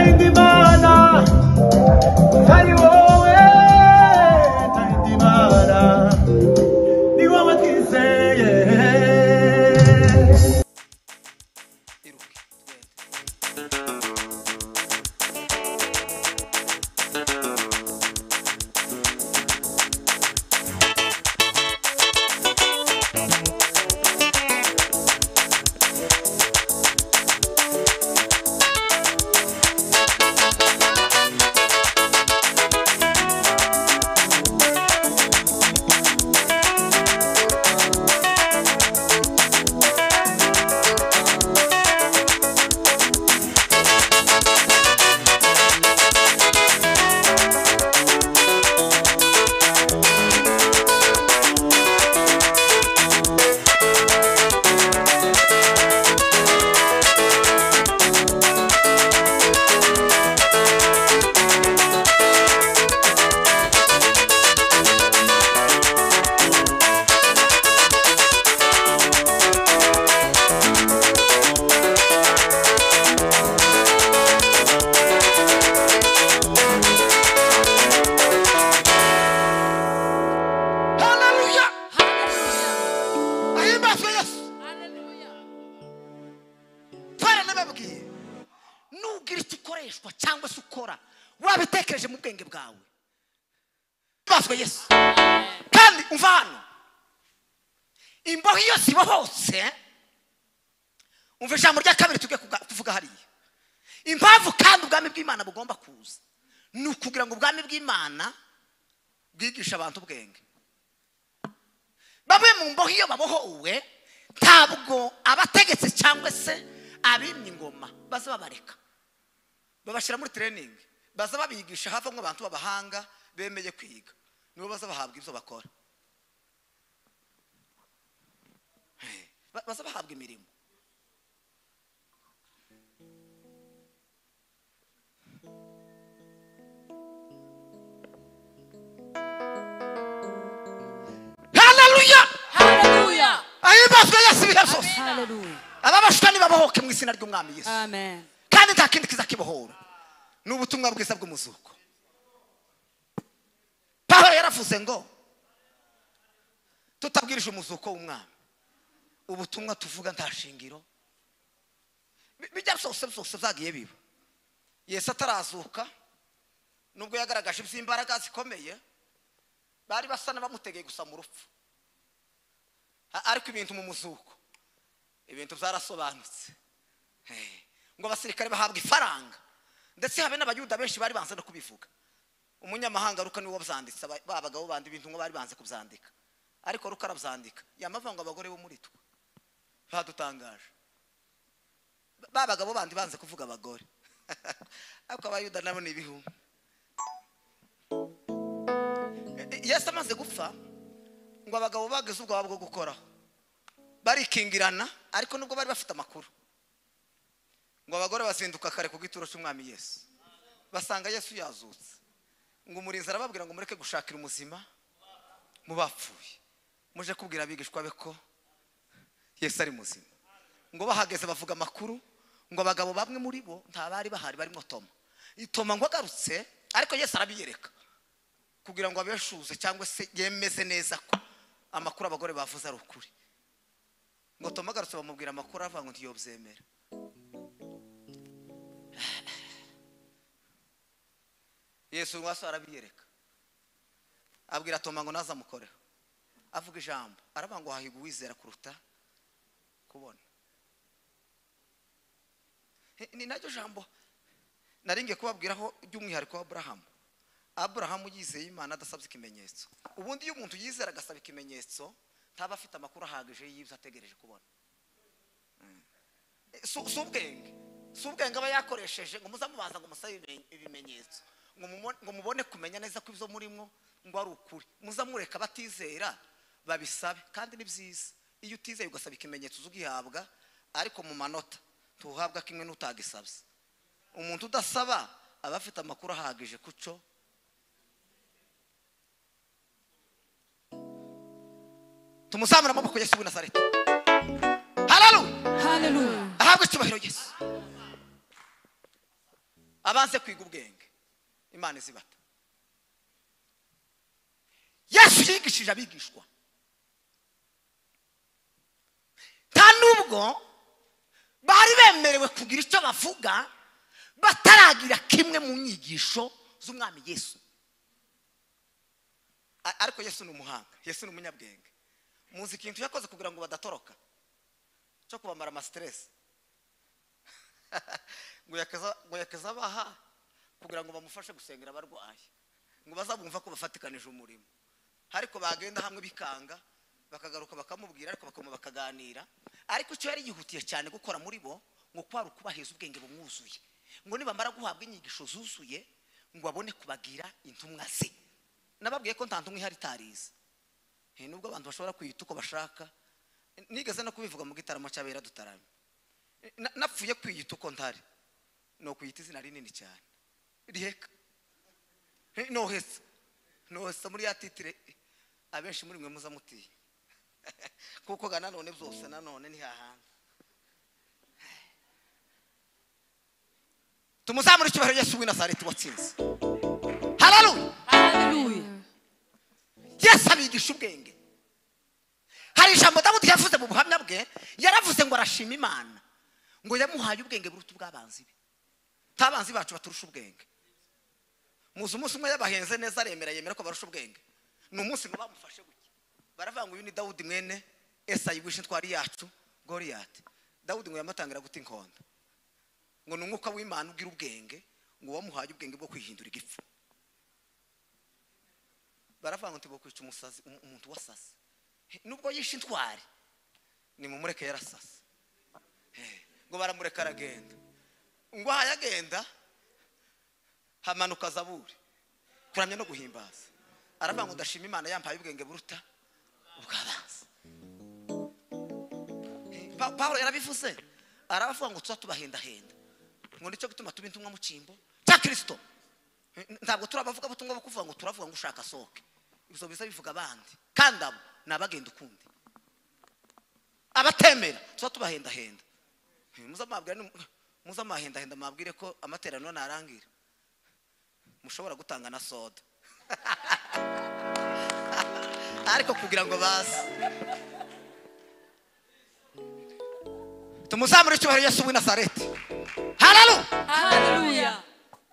Ntayindi mana tari wowe, ntayindi mana ni wowe twizeye. Iruke tugende. Haleluya! Ahimbazwe Yesu. Twaranababwiye, nugira icyo ukoreshwa cyangwa se ukora wabitekereje mu bwenge bwawe. Ahimbazwe Yesu. Kandi umva hano, imbohe iyo zibohotse, umva ijambo rya kabiri tugiye kuvuga hariya. Impamvu kandi ubwami bw'Imana bugomba kuza ni ukugira ngo ubwami bw'Imana bwigishe abantu ubwenge. Bamwe mu mbohe iyo babohowe, ntabwo abategetse cyangwa se abimye ingoma baza babareka, babashyira muri training, baza babigisha havamo abantu b'abahanga bemeye kwiga, nibo baza bahabwa ibyo bakora, baza bahabwa imirimo. Haleluya! Hallelujah. Ahimbazwe Yesu ibihe byose. Hallelujah. Ababashwa nibabohoke mu izina ry'Umwami Yesu. Amen. Kandi nta kindi kizakibohora ni ubutumwa bwiza bw'umuzuko. Pawulo yaravuze ngo tutabwirije umuzuko w'Umwami, ubutumwa tuvuga nta shingiro. Bijya byose byose byagiye biba. Yesu atarazuka, nubwo yagaragaje iby'imbaraga zikomeye, bari basa n'abamutegeye gusa mu rupfu. Ariko ibintu mu muzuko, ibintu byarasobanutse. Ngo abasirikare bahabwa ifaranga, ndetse habe n'abayuda benshi bari banze no kubivuga. Umunyamahanga Luka niwe wabyanditse, ba bagabo bandi ibintu ngo bari banze kubyandika, ariko Luka arabyandika. Yamavuga ngo abagore bo muri twe badutangaje, ba bagabo bandi banze kuvuga abagore, ariko abayuda nabo ni ibihumbi. Yesu amaze gupfa, ngo abagabo bageze ubwoba bwo gukoraho, barikingirana, ariko nubwo bari bafite amakuru, ngo abagore bazinduka kare ku gituro cy'Umwami Yesu, basanga Yesu yazutse. Ngo umurinzi arababwira ngo mureke gushakira umuzima mu bapfuye, muje kubwira abigishwa be ko Yesu ari muzima. Ngo bahageze bavuga amakuru, ngo abagabo bamwe muri bo nta bari bahari, barimo Toma. Toma ngo agarutse, ariko Yesu arabiyereka kugira ngo abeshuze cyangwa se yemeze neza ko amakuru abagore bavuze ari ukuri. Ngo Toma agarutse bamubwira amakuru, avuga ngo ntiyobyemera. Yesu ngo arabiyereka, abwira Toma ngo nazamukoreho. Avuga ijambo aravuga ngo hahirwa uwizera kuruta kubona. Ni naryo jambo naringiye kubabwiraho by'umwihariko wa Aburahamu. Aburahamu yizeye Imana adasabye ikimenyetso. Ubundi iyo umuntu yizera agasaba ikimenyetso, ntaba afite amakuru ahagije y'ibyo ategereje kubona. Si ubwenge, si ubwenge aba yakoresheje ngo muzamubanza ngo musabe ibimenyetso, ngo mubone kumenya neza ko ibyo murimo ngo ari ukuri. Muzamureka batizera babisabe, kandi ni byiza iyo utizeye ugasaba ikimenyetso ugihabwa, ariko mu manota tuhabwa kimwe n'utagisabye. Umuntu udasaba aba afite amakuru ahagije kuco. Tumuzamura amaboko Yesu w'i Nazareti. Haleluya! Haleluya! Ahabwe icyubahiro Yesu. Abanze kwiga ubwenge Imana izibata. Yesu yigishije abigishwa. Nta nubwo bari bemerewe kugira icyo bavuga bataragira kimwe mu nyigisho z'umwami Yesu. Ariko Yesu ni umuhanga, Yesu ni umunyabwenge. Muzi ikintu yakoze kugira ngo badatoroka cyo kubamara ama stress. Ngo yakeza baha kugira ngo bamufashe gusengera abarwayi, ngo bazabumva ko bafatikanije umurimo. Ariko bagenda hamwe bikanga, bakagaruka bakamubwira, ariko bakoma bakaganira. Ariko icyo yari yihutiye cyane gukora muri bo ngo kwari ukubaheza ubwenge bumwuzuye, ngo nibamara guhabwa inyigisho zuzuye ngo abone kubagira intumwa ze. Nababwiye ko nta ntumwa ihari itarize. Nubwo abantu bashobora kwiyita uko bashaka, nigeze no kubivuga mu gitaramo cy'abera dutaramye. Napfuye kwiyita uko ntari, no kwiyita izina rinini cyane riheka nohesa nohesa muri ya titire abenshi muri mwe muza mutinya, kuko ga nanone byose nanone ni hahandi. Tumuzamure icyubahiro Yesu w'i Nazareti watsinze. Haleluya, haleluya. Yesu abigisha ubwenge. Hari ijambo Dawudi yavuze mu buhamya bwe, yaravuze ngo arashima Imana ngo yamuhaye ubwenge buruta ubw'abanzi be. Tabanzi bacu baturusha ubwenge. Muzi umunsi umwe yabahenze neza aremera, yemera ko barusha ubwenge. Ni umunsi ngo bamufashe guke, baravuga ngo uyu ni Dawudi mwene Esayi wishe intwari yacu Goliyati. Dawudi ngo yamatangira guta inkonda, ngo ni umwuka w'Imana ugira ubwenge, ngo wamuhaye ubwenge bwo kwihindura igipfu. Baravuga ngo ntibokwica umusazi, umuntu wasase nubwo yishe intwari ni mumureke yarasase. Ngo baramureka aragenda. Ngo ahayagenda hamanuka zaburi kuramya no guhimbaza. Aravuga ngo ndashima Imana yampaye ubwenge buruta ubw'abanzi. Pawulo yarabivuze, arabavuga ngo tuza tubahendahenda, ngo nicyo gituma tuba intumwa mu cyimbo cya Kristo. Ntabwo turabavuga butumwa bo kuvuga ngo turavuga ngo ushaka soke, ibyo biza bivuga abandi, kandi abo ni abagenda ukundi. Abatemera tuza tubahendahenda. Muza mahendahenda mabwire ko amateraniro narangira mushobora gutanga na soda. Ariko kugira ngo baze tumuzamure icyubahiro Yesu w'i Nazareti. Haleluya, haleluya.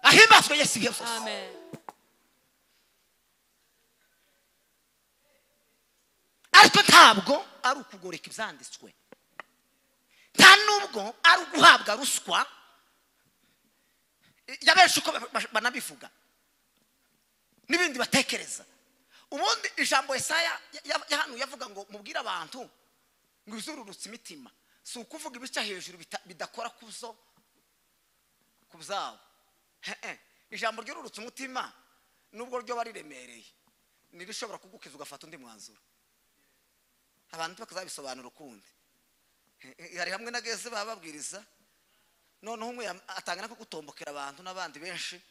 Ahimbazwe Yesu ibihe byose. Amen. Ariko ntabwo ari ukugoreka ibyanditswe, nta nubwo ari uguhabwa ruswa yabenshi uko banabivuga n'ibindi batekereza. Ubundi ijambo Yesaya yahanuye avuga ngo mubwire abantu ngo izururutse imitima, si ukuvuga ibica hejuru bidakora kuzo kubzabo. Ijambo ryururutse umutima nubwo ryo bariremereye nirishobora kugukiza ugafata undi mwanzuro. Abantu bakazabisobanura ukundi. Hari hamwe nageze bababwiriza, noneho umwe atangana ko gutombokera abantu n'abandi benshi,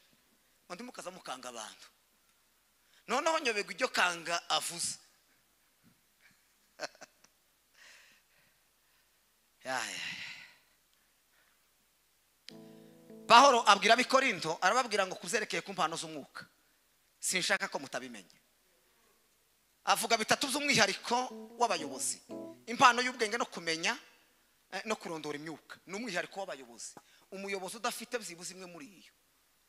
undi mukaza mukanga abantu. Noneho nyobega iryo kanga avuze. Pawulo abwira ab'Ikorinto, arababwira ngo kuzerekeye ku mpano z'umwuka sinshaka ko mutabimenya. Avuga bitatu by'umwihariko w'abayobozi: impano y'ubwenge no kumenya no kurondora imyuka. Ni umwihariko w'abayobozi. Umuyobozi udafite byibuze imwe muri iyo,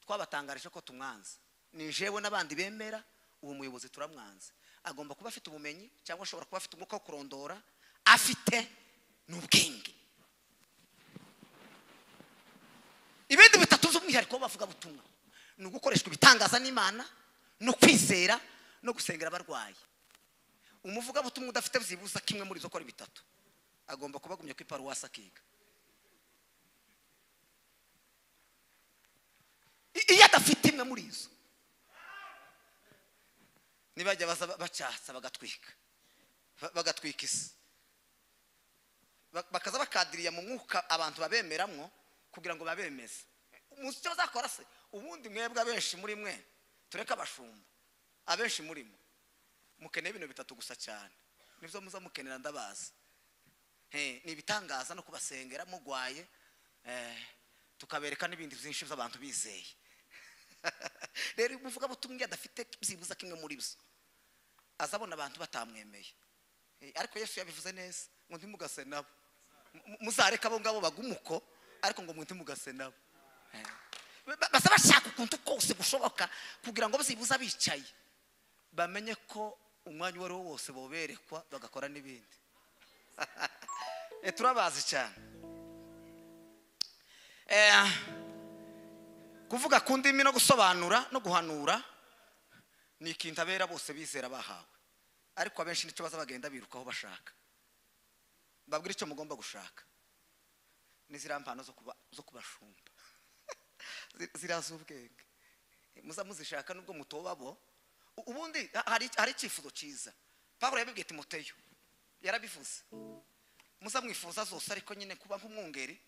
twabatangarije ko tumwanze. Ni jewe n'abandi bemera uwo muyobozi turamwanze. Agomba kuba afite ubumenyi, cyangwa ashobora kuba afite umwuka wo kurondora, afite n'ubwenge. Ibindi bitatu by'umwihariko bavuga butumwa ni ugukoreshwa ibitangaza n'Imana, no kwizera, no gusengera abarwayi. Umuvuga butumwa udafite byibuza kimwe muri izo kora bitatu agomba kuba agumye ku iparuwasi akiga. Iyo adafite imwe muri izo, nibajya baza bacyatsa bagatwika, bagatwika isi, bakaza bakadiriya mu mwuka abantu babemeramwo kugira ngo babemeze. Umunsi icyo bazakora se, ubundi mwebwe abenshi muri mwe tureke abashumba, abenshi muri mwe mukeneye ibintu bitatu gusa cyane, nibyo muza mukenera ndabazi. Ni ibitangaza no kubasengera mugwaye, Tukabereka n'ibindi byinshi by'abantu bizeye. Rero umuvuga butumwa adafite byibuza kimwe muri byo, azabona abantu batamwemeye. Ariko Yesu yabivuze neza ngo ntimugase nabo, muzareka abo ngabo bagumuko, ariko ngo ntimugase nabo. Basa bashaka ukuntu kose gushoboka kugira ngo byibuza bicaye bamenye ko umwanya uwo ari wo wose boberekwa bagakora n'ibindi. Turabazi cyane. Kuvuga ku ndimi no gusobanura no guhanura ni ikintu abera bose bizera bahawe, ariko abenshi nicyo baza bagenda birukaho bashaka. Babwira icyo mugomba gushaka ni ziriya mpano zo kubashumba, ziriya z'ubwenge muza muzishaka nubwo mutoba bo. Ubundi hari icyifuzo cyiza Pawulo yabibwiye Timoteyo, yarabivuze muza mwifuza zose, ariko nyine kuba nk'umwungeri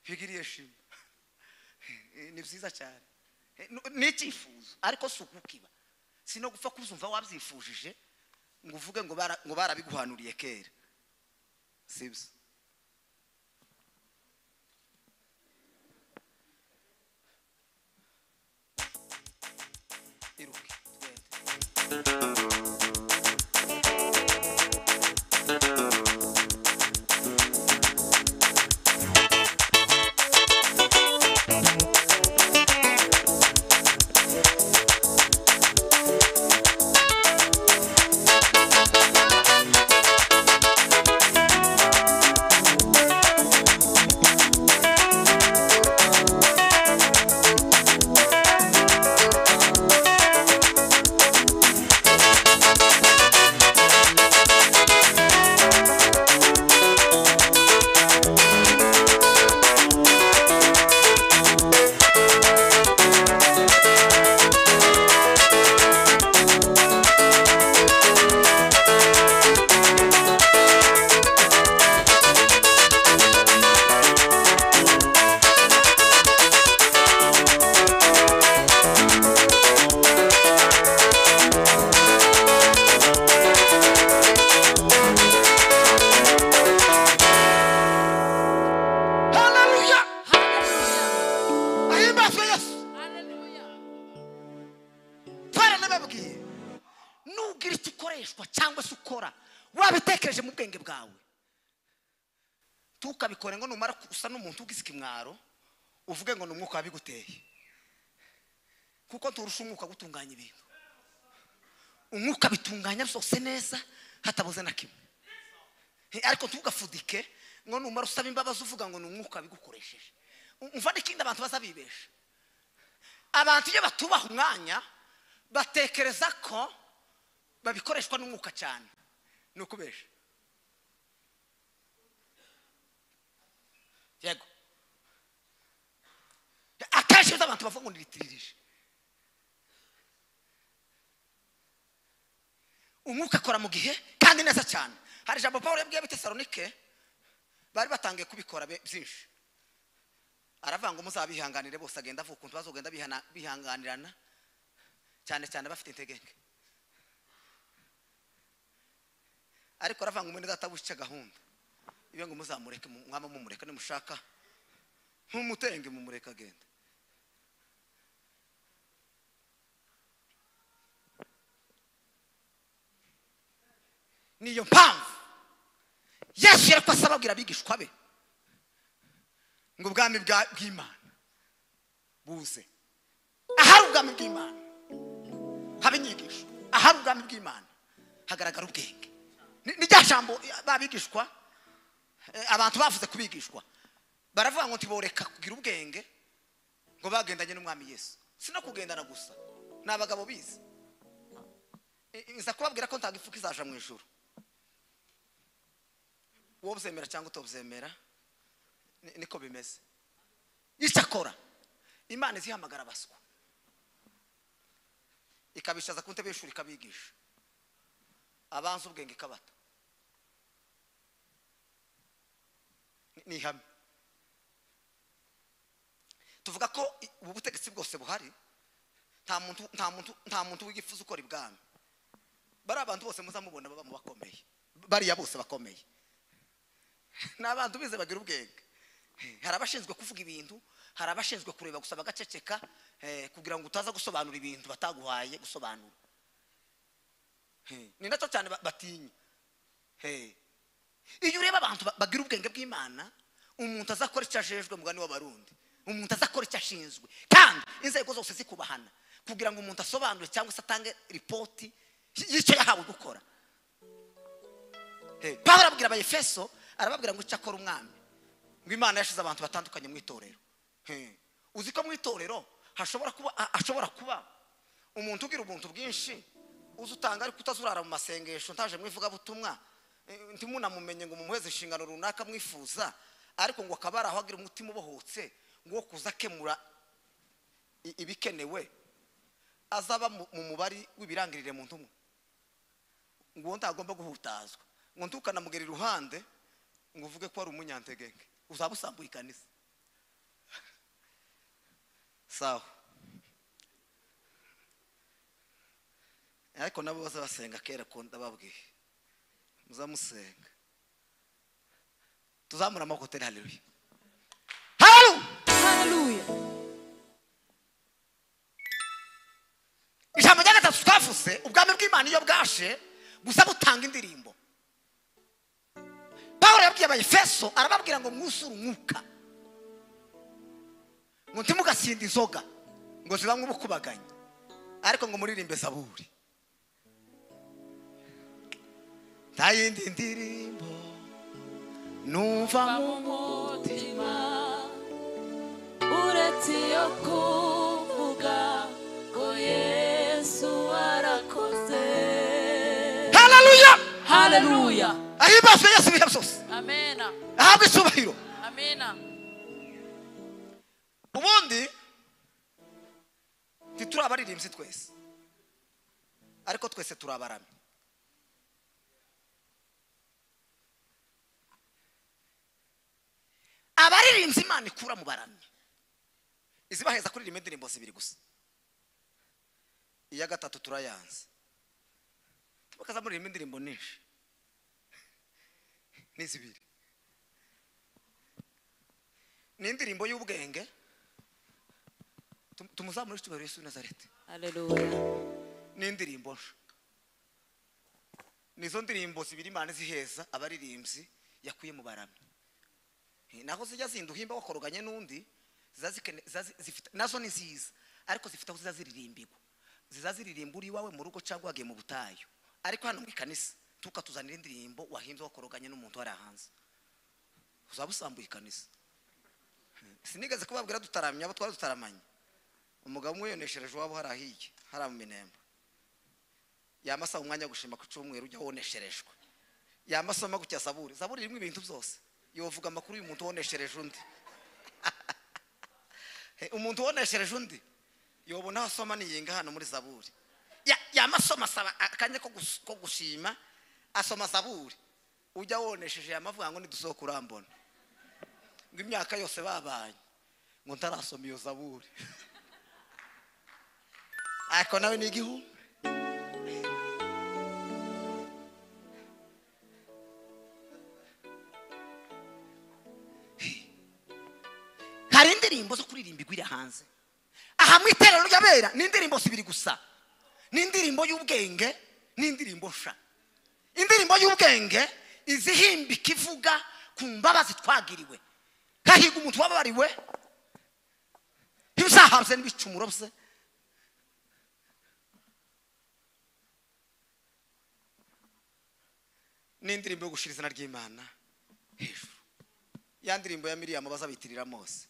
bigiriye shima ni byiza cyane, ni icyifuzo ariko si ukukiba, si no gupfa kuzumva wabyifujije ngo uvuge ngo barabiguhanuriye kera, sibyo. Iruke tugende. Cyangwa se ukora wabitekereje mu bwenge bwawe, tukabikore ngo numara usa n'umuntu ugize ikimwaro uvuge ngo ni umwuka wabiguteye, kuko turusha umwuka gutunganya ibintu. Umwuka bitunganya byose neza hatabuze na kimwe, ariko ntugafudike ngo numara usaba imbabazi uvuga ngo ni umwuka wabigukoresheje. Umva n'ikindi abantu bazabibesha, abantu iyo batubaha umwanya batekereza ko babikoreshwa n'umwuka cyane, ni ukubesha. Yego, akenshi iyo abantu bavuga ngo niritiririje, umwuka akora mu gihe kandi neza cyane. Hari ijambo Pawulo yabwiye ab'i Tesalonike bari batangiye kubikora byinshi, aravuga ngo muzabihanganire bose, agenda avuga ukuntu bazogenda bihanganirana cyane cyane bafite intege nke, ariko aravuga ngo mwene data bushya gahunda ibe ngo muzamureke, mwama mumureka nimushaka ntumutenge mumureka agenda. Niyo mpamvu Yesu yariko asaba ababwira abigishwa be ngo ubwami bw'Imana buze. Ahari ubwami bw'Imana haba inyigisho, ahari ubwami bw'Imana hagaragara ubwenge. Ni rya jambo babigishwa, abantu bavuze kubigishwa baravuga ngo ntiboreka kugira ubwenge ngo bagendanye n'umwami Yesu. Si no kugendana gusa, ni abagabo bize. Nza kubabwira ko ntago ifuka izaja mu ijuru, wowe ubyemera cyangwa utobyemera niko bimeze. Icyakora Imana izihamagara abaswa ikabishaza ku ntebe y'ishuri ikabigisha, abanza ubwenge ikabata. Ni ihame. Tuvuga ko ubu butegetsi bwose buhari, nta muntu w'igifuza ukora ibwami. Bari abantu bose muzamubona baba mu bakomeye, bariya bose bakomeye ni abantu bize bagira ubwenge. Hari abashinzwe kuvuga ibintu, Hari abashinzwe kureba gusa bagaceceka, kugira ngo utaza gusobanura ibintu bataguhaye gusobanura. Ni nacyo cyane batinya. Iyo ureba abantu bagira ubwenge bw'Imana, umuntu azakora icyo ajejwe, mugani w'Abarundi, umuntu azakora icyo ashinzwe, kandi inzego zose zikubahana kugira ngo umuntu asobanure cyangwa se atange ripoti y'icyo yahawe gukora. Pawulo arababwira Abaefeso, arababwira ngo icyo akora umwami, ngo Imana yashize abantu batandukanye mu itorero. Uzi ko mu itorero hashobora kuba umuntu ugira ubuntu bwinshi, uzi utanga ariko utazurara mu masengesho, ntaje mu ivugabutumwa, ntimunamumenye ngo mumuheze inshingano runaka mwifuza, ariko ngo akaba ari aho agira umutima ubohotse ngo kuza akemura ibikenewe, azaba mu mubari w'ibirangirire mu ntumwa, ngo ntagomba guhutazwa, ngo ntukanamugera iruhande ngo uvuge ko ari umunyantegenge, uzaba usambuye ikanisa. Sawa. Ariko nabo bazabasenga kera ko ndababwiye, muzamusenga. Tuzamura amaboko tere haleluya. Haleluya. Ijambo rya gatatu twavuze, ubwami bw'Imana iyo bwashe gusa butanga indirimbo. Pawulo yabwiye Abaefeso, arababwira ngo mwusure umwuka, ngo ntimugasinda inzoga ngo zibamwe ubukubaganya, ariko ngo muririmbe zaburi. Nta yindi ndirimbo numva mu mutima uretse iyo kuvuga ngo Yesu arakoze. Haleluya. Haleluya. Ahimbazwe Yesu ibihe byose. Amena. Ahabwe icyubahiro. Amena. Ubundi ntituri abaririmbyi twese, ariko twese turi abaramyi. Abaririmbyi Imana ikura mu baramyi izibaheza kuririmba indirimbo zibiri gusa, iya gatatu turayanze, bakaza muririmba indirimbo nyinshi ni zibiri. Ni indirimbo y'ubwenge, tumuzamure icyubahiro Yesu Nazareti. Haleluya. Ni indirimbo nsha, nizo ndirimbo zibiri Imana ziheza abaririmbyi yakuye mu baramyi. Naho zijya zinduhimba wakoroganye n'undi, zifite nazo ni nziza, ariko zifite aho zizaziririmbirwa. Zizaziririmba uri iwawe mu rugo cyangwa wagiye mu butayu, ariko hano mu ikanisa tukatuzanira indirimbo wahimbye wakoroganye n'umuntu wari hanze, uzaba usambuye ikanisa. Sinigeze kubabwira dutaramye abo twari dutaramanye, umugabo umwe yoneshereje iwabo hari ahiye, hari mu Minemba, yamasaba umwanya wo gushima ku cyumweru ujya wonesherejwe, yamasoma gutya zaburi, zaburi irimo ibintu byose, yovuga amakuru y'umuntu woneshereje undi. Umuntu woneshereje undi yobona asoma niyinga hano muri zaburi, yamasoma asaba akanya ko gushima, asoma zaburi, ujya wonesheje yamavuga ngo nidusohoka urambona, ngo imyaka yose babanye ngo ntarasoma iyo zaburi. Ariko nawe ni igihumbi. Hari indirimbo zo kuririmba igwira hanze aha mu iterano ry'abera, ni indirimbo zibiri gusa, ni indirimbo y'ubwenge n'indirimbo sha. Indirimbo y'ubwenge izihimbika ivuga ku mbabazi twagiriwe, hahiga umuntu wababariwe ntibizahabwe n'ibicumuro bye. Ni indirimbo yo gushira izina ry'Imana hejuru, ya ndirimbo ya Miriam bazabitirira Mose,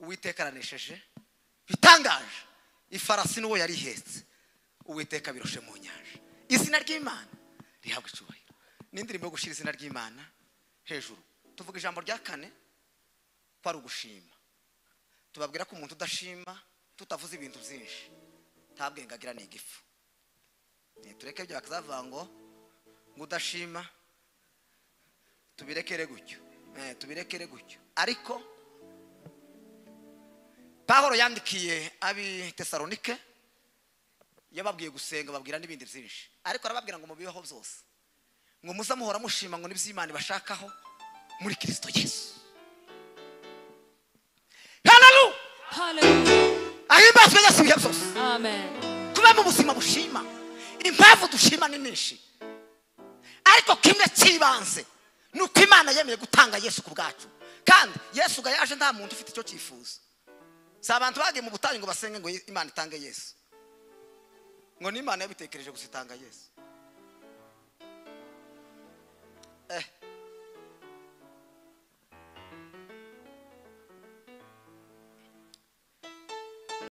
Uwiteka aranesheje bitangaje, ifarasi n'uwo yari ihetse, Uwiteka biroshe mu nyanja. Izina ry'Imana rihabwa icyubahiro. Ni indirimbo yo gushira izina ry'Imana hejuru. Tuvuga ijambo rya kane ko ari ugushima. Tubabwira ko umuntu udashima tutavuze ibintu byinshi nta bwenge agira, ni igifu. Tureke ibyo bakazavuga ngo udashima, tubirekere gutyo, tubirekere gutyo. Ariko Pawulo yandikiye ab'i Tesalonike, yababwiye gusenga, babwira n'ibindi byinshi, ariko arababwira ngo mubibeho byose, ngo muze muhora mushima, ngo n'iby'Imana ibashakaho muri Kristo Yesu. Haleluya. Hallelujah. Ahimbazwe Yesu ibihe byose. Amen. Kuba mu buzima bushima, impamvu dushima ni nyinshi, ariko kimwe cy'ibanze ni uko Imana yemeye gutanga Yesu ku bwacu. Kandi Yesu ubwo yaje nta muntu ufite icyo cyifuzo. Si abantu bagiye mu butayu ngo basenge ngo Imana itange Yesu, ngo ni Imana yabitekereje gusa itanga Yesu.